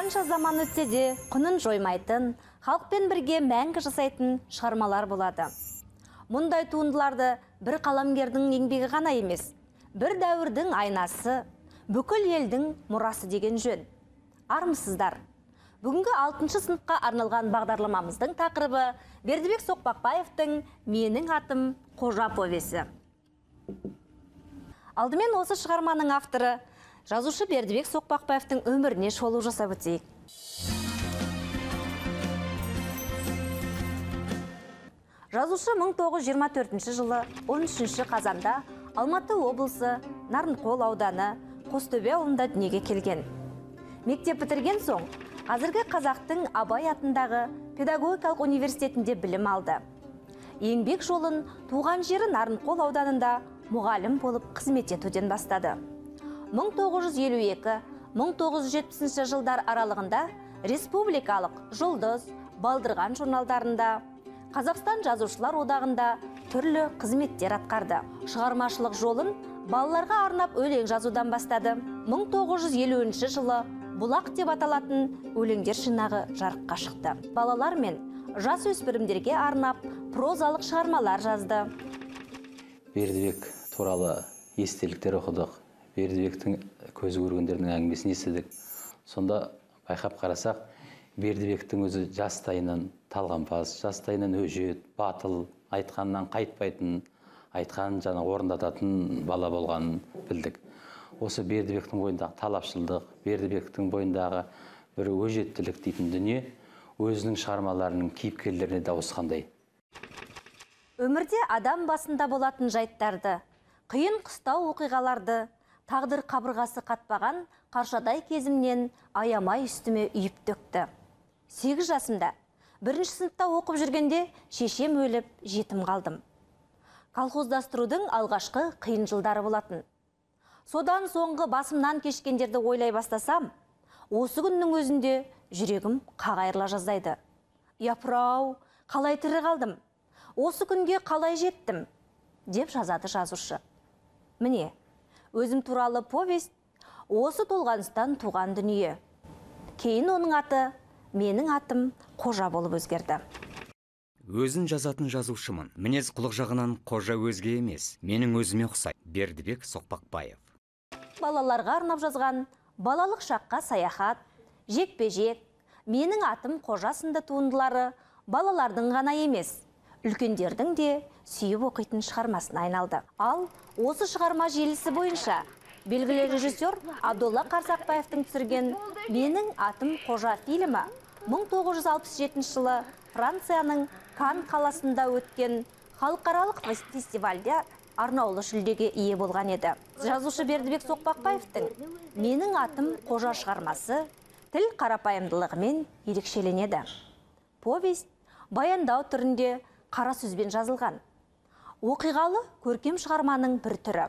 Қанша заман өтсе де құнын жоймайтын, халықпен бірге мәңгі жасайтын шығармалар болады. Мұндай туындыларды бір қаламгердің еңбегі ғана емес, бір дәуірдің айнасы, бүкіл елдің мұрасы деген жөн. Армысыздар! Бүгінгі 6-шы сыныпқа арналған бағдарламамыздың тақырыбы Бердібек Соқпақбаевтың «Менің атым Қожа» повесі. Алдымен осы шығарманың авторы жазушы Бердібек Соқпақбаевтың өміріне шолу жасап өтейік. Жазушы 1924 жылы 13 қазанда Алматы облысы Нарынқол ауданы Қостөбе ауылында дүниеге келген. Мектеп бітірген соң қазіргі қазақтың Абай атындағы педагогикалық университетінде білім алды. Еңбек жолын туған жері Нарынқол ауданында мұғалім болып қызмет етуден бастады. 1952-1970 жылдар аралығында республикалық Жұлдыз, Балдырған журналдарында, Қазақстан Жазушылар одағында түрлі қызметтер атқарды. Шығармашылық жолын балаларға арнап өлең жазудан бастады. 1950 жылы «Бұлақ» деп аталатын өлеңдер жинағы жарыққа шықты. Балалар мен жас өспірімдерге арнап прозалық шығармалар жазды. Бердібек туралы естеліктер оқыдық. Бердібектің көзі көргендердің әңгімесін естідік. Сонда байқап қарасақ, Бердібектің өзі жастайынан талғампаз, жастайынан өжет, батыл, айтқаннан қайтпайтын, айтқанын жаңа орындататын бала болғанын білдік. Осы Бердібектің бойындағы талапшылдық, Бердібектің бойындағы бір өжеттілік дейтін дүние өзінің шығармаларының кейіпкерлеріне де ауысқандай. Өмірде адам басында болатын жайттарды, қиын қыстау оқиғаларды, тағдыр қабырғасы қатпаған қаршадай кезімнен аямай үстіме үйіп төкті. 8 жасымда, 1-ші сыныпта оқып жүргенде шешем өліп жетім қалдым. Колхоздастырудың алғашқы қиын жылдары болатын. Содан соңғы басымнан кешкендерді ойлай бастасам, осы күннің өзінде жүрегім қақ айырыла жаздайды. Япырау, қалай тірі қалдым? Осы күнге қалай жеттім? Деп жазады жазушы. Міне, өзім туралы повесть осы толғаныстан туған дүние. Кейін оның аты «Менің атым Қожа» болып өзгерді. Өзін жазатын жазушымын. Мінез құлық жағынан Қожа өзге емес, менің өзіме ұқсайды. Бердібек Соқпақбаев. Балаларға арнап жазған «Балалық шаққа саяхат», «Жекпе-жек», «Менің атым Қожа» сынды туындылары балалардың ғана емес, үлкендердің де сүйіп оқитын шығармасына айналды. Ал осы шығарма желісі бойынша белгілі режиссер Абдолла Қарсақбаевтың түсірген «Менің атым Қожа» фильмі 1967 жылы Францияның Кан қаласында өткен халықаралық фестивальде арнаулы жүлдеге ие болған еді. Жазушы Бердібек Соқпақбаевтың «Менің атым Қожа» шығармасы тіл қарапайымдылығымен ерекшеленеді. Повесть баяндау түрінде қара сөзбен жазылған. Оқиғалы көркем шығарманың бір түрі.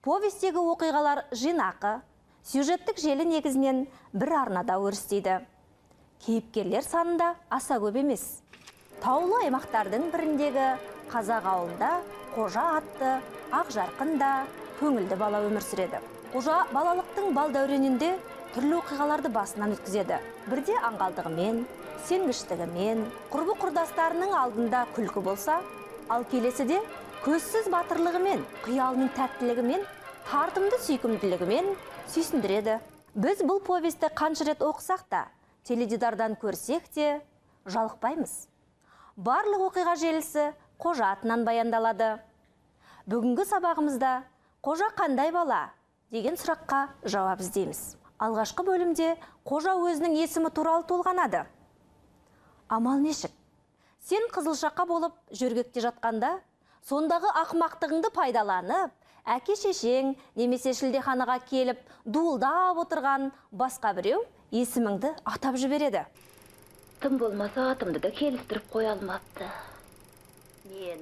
Повестегі оқиғалар жинақы, сюжеттік желі негізінен бір арнада өрістейді. Кейіпкерлер санында аса көп емес. Таулы аймақтардың біріндегі қазақ ауылында Қожа атты ақ жарқын да көңілді бала өмір сүреді. Қожа балалықтың бал дәуренінде түрлі оқиғаларды басынан өткізеді. Бірде аңғалдығымен, сенгіштігімен, құрбы құрдастарының алдында күлкі болса, ал келесіде көзсіз батырлығымен, қиялының тәттілігімен, тартымды сүйкімділігімен сүйсіндіреді. Біз бұл повесті қанша рет оқысақ та, теледидардан көрсек те жалықпаймыз. Барлық оқиға желісі Қожа атынан баяндалады. Бүгінгі сабағымызда Қожа қандай бала деген сұраққа жауап іздейміз. Алғашқы бөлімде Қожа өзінің есімі туралы толғанады. Амал нешік? Сен қызылшақа болып жөргекте жатқанда, сондағы ақымақтығыңды пайдаланып, әке шешең немесе шілдеханаға келіп дуылдап отырған басқа біреу есіміңді атап жібереді. Тым болмаса атымды да келістіріп қоя алмапты.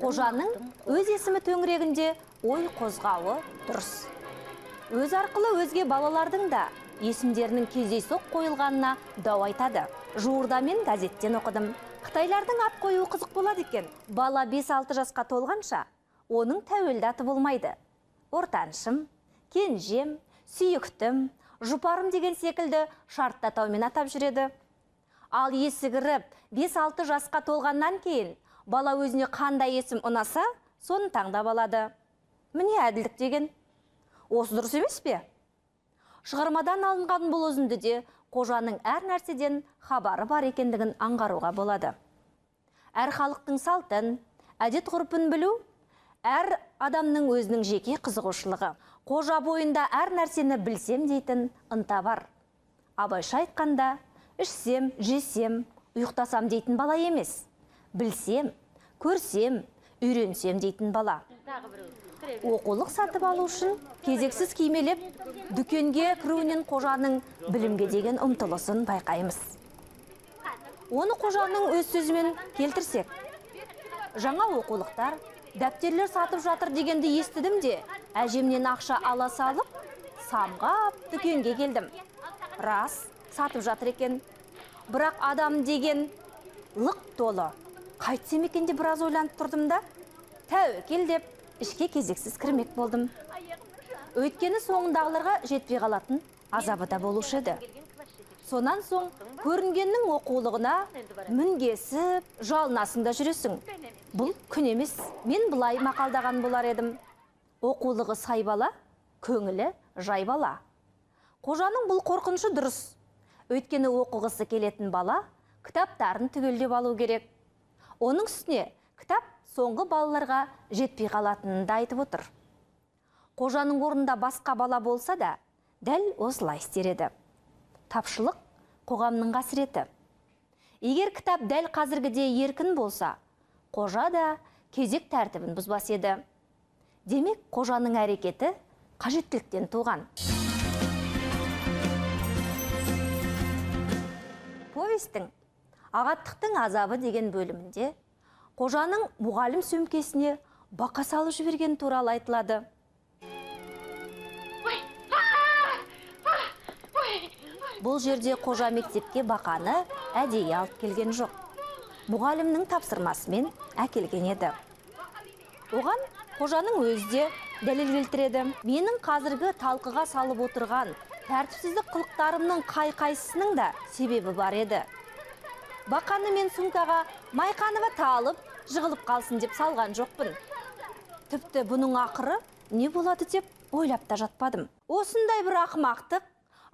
Қожаның өз есімі төңірегінде ой қозғауы дұрыс. Өз арқылы өзге балалардың да есімдерінің кездейсоқ қойылғанына дау айтады. Жуырда мен газеттен оқыдым. Қытайлардың ат қоюы қызық болады екен. Бала 5-6 жасқа толғанша, оның тәуелді аты болмайды. Ортаншым, кенжем, сүйіктім, Жұпарым деген секілді шартты атаумен атап жүреді. Ал есі кіріп, 5-6 жасқа толғаннан кейін бала өзіне қандай есім ұнаса, соны таңдап алады. Міне әділдік деген. Осы дұрыс емес пе? Шығармадан алынған бұл үзіндіде Қожаның әр нәрседен хабары бар екендігін аңғаруға болады. Әр халықтың салтын, әдет-ғұрпын білу, әр адамның өзінің жеке қызығушылығы. Қожа бойында әр нәрсені білсем дейтін ынта бар. Абайша айтқанда, ішсем, жесем, ұйықтасам дейтін бала емес. Білсем, көрсем, үйренсем дейтін бала. Оқулық сатып алу үшін кезексіз кимелеп, дүкенге кіруінен Қожаның білімге деген ұмтылысын байқаймыз. Оны Қожаның өз сөзімен келтірсек, жаңа оқулықтар, дәптерлер сатып жатыр дегенді естідім де, әжемнен ақша ала салып, самғап дүкенге келдім. Рас, сатып жатыр екен. Бірақ адам деген лық толы. Қайтсем екен деп біраз ойланып тұрдым да, тәуекел деп ішке кезексіз кірмек болдым. Өйткені соңындағыларға жетпей қалатын азабы да болушы еді. Сонан соң көрінгеннің оқулығына мінгесіп, жалынасың да жүресің. Бұл күн емес. Мен былай мақалдаған болар едім. Оқулығы сай бала, көңілі жай бала. Қожаның бұл қорқынышы дұрыс. Өйткені оқығысы келетін бала кітаптарын түгелдеп алу керек. Оның үстіне кітап соңғы балаларға жетпей қалатынын да айтып отыр. Қожаның орнында басқа бала болса да, дәл осылай істер еді. Тапшылық қоғамның қасіреті. Егер кітап дәл қазіргідей еркін болса, Қожа да кезек тәртібін бұзбас еді. Демек, Қожаның әрекеті қажеттіліктен туған. Повестің «Ағаттықтың азабы» деген бөлімінде Қожаның мұғалім сөмкесіне бақа салып жіберген туралы айтылады. Бұл жерде Қожа мектепке бақаны әдейі алып келген жоқ. Мұғалімнің тапсырмасымен әкелген еді. Оған Қожаның өзі де дәлел келтіреді. Менің қазіргі талқыға салып отырған тәртіпсіздік қылықтарымның қай-қайсысының да себебі бар еді. Бақаны мен сумкаға Майқанова талып, жығылып қалсын деп салған жоқпын. Тіпті бұның ақыры не болады деп ойлап та жатпадым. Осындай бір ақымақтық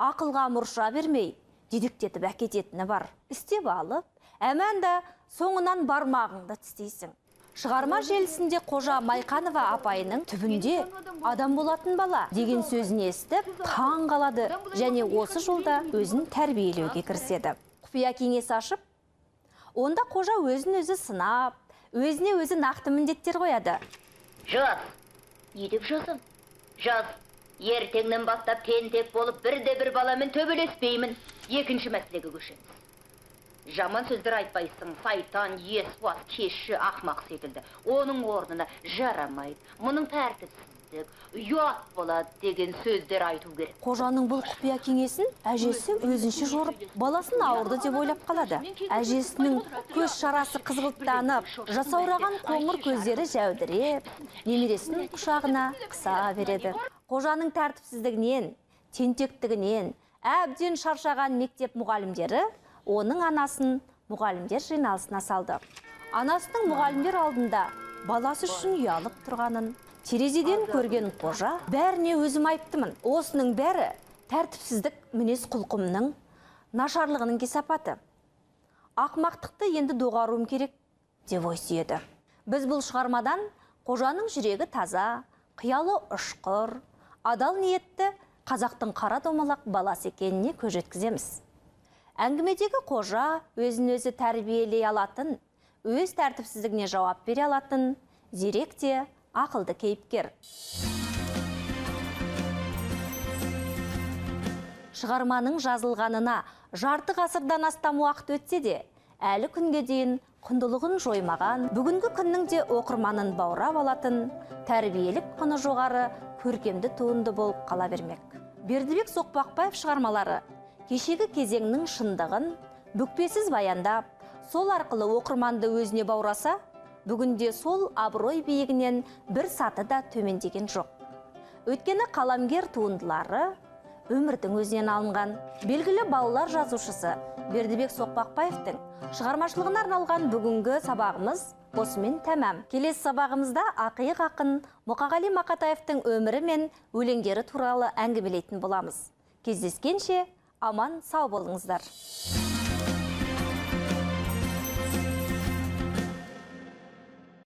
ақылға мұрша бермей, дедектетіп әкететіні бар. Істеп алып, әмән да соңынан бармағыңды тістейсің. Шығарма желісінде Қожа Майқанова апайының түбінде адам болатын бала деген сөзін естіп, таң қалады және осы жолда өзін тәрбиелеуге кіріседі. Құпия кеңес ашып, онда Қожа өзін өзі сынап, өзіне өзі нақты міндеттер қояды. Жаз. Не деп жазам? Жаз. Ертеңнен бастап тентек болып бірде-бір баламен төбелеспеймін. Екінші мәселеге көшеміз. Жаман сөздер айтпайсың, сайтан, есуас, кешші, ақмақ секілді. Оның орнына жарамайды, мұның тәртіпсіздік, ұят болады деген сөздер айту керек. Қожаның бұл құпия кеңесін әжесі өзінше жорып, баласын ауырды деп ойлап қалады. Әжесінің көз шарасы қызғылттанып, жасаураған қоңыр көздері жәудіреп, немересін құшағына қыса береді. Қожаның тәртіпсіздігінен, тентектігінен әбден шаршаған мектеп мұғалімдері оның анасын мұғалімдер жиналысына салды. Анасының мұғалімдер алдында баласы үшін ұялып тұрғанын терезеден көрген Қожа, бәріне өзім айыптымын. Осының бәрі тәртіпсіздік мінез құлқымның нашарлығының кесапаты. Ақмақтықты енді доғаруым керек деп ой сүйеді. Біз бұл шығармадан Қожаның жүрегі таза, қиялы ұшқыр, адал ниетті қазақтың қара домалақ баласы екеніне көз жеткіземіз. Әңгімедегі Қожа өзін өзі тәрбиелей алатын, өз тәртіпсіздігіне жауап бере алатын, зерек те ақылды кейіпкер. Шығарманың жазылғанына жарты ғасырдан астам уақыт өтсе де, әлі күнге дейін құндылығын жоймаған, бүгінгі күннің де оқырманын баурап алатын, тәрбиелік құны жоғары көркемді туынды болып қала бермек. Бердібек Соқпақбаев шығармалары кешегі кезеңнің шындығын бүкпесіз баяндап, сол арқылы оқырманды өзіне баураса, бүгінде сол абырой биігінен бір саты да төмендеген жоқ. Өйткені қаламгер туындылары өмірдің өзінен алынған. Белгілі балалар жазушысы Бердібек Соқпақбаевтың шығармашылығына арналған бүгінгі сабағымыз осымен тәмам. Келесі сабағымызда ақиық ақын Мұқағали Мақатаевтың өмірі мен өлеңдері туралы әңгімелейтін боламыз. Кездескенше аман сау болыңыздар.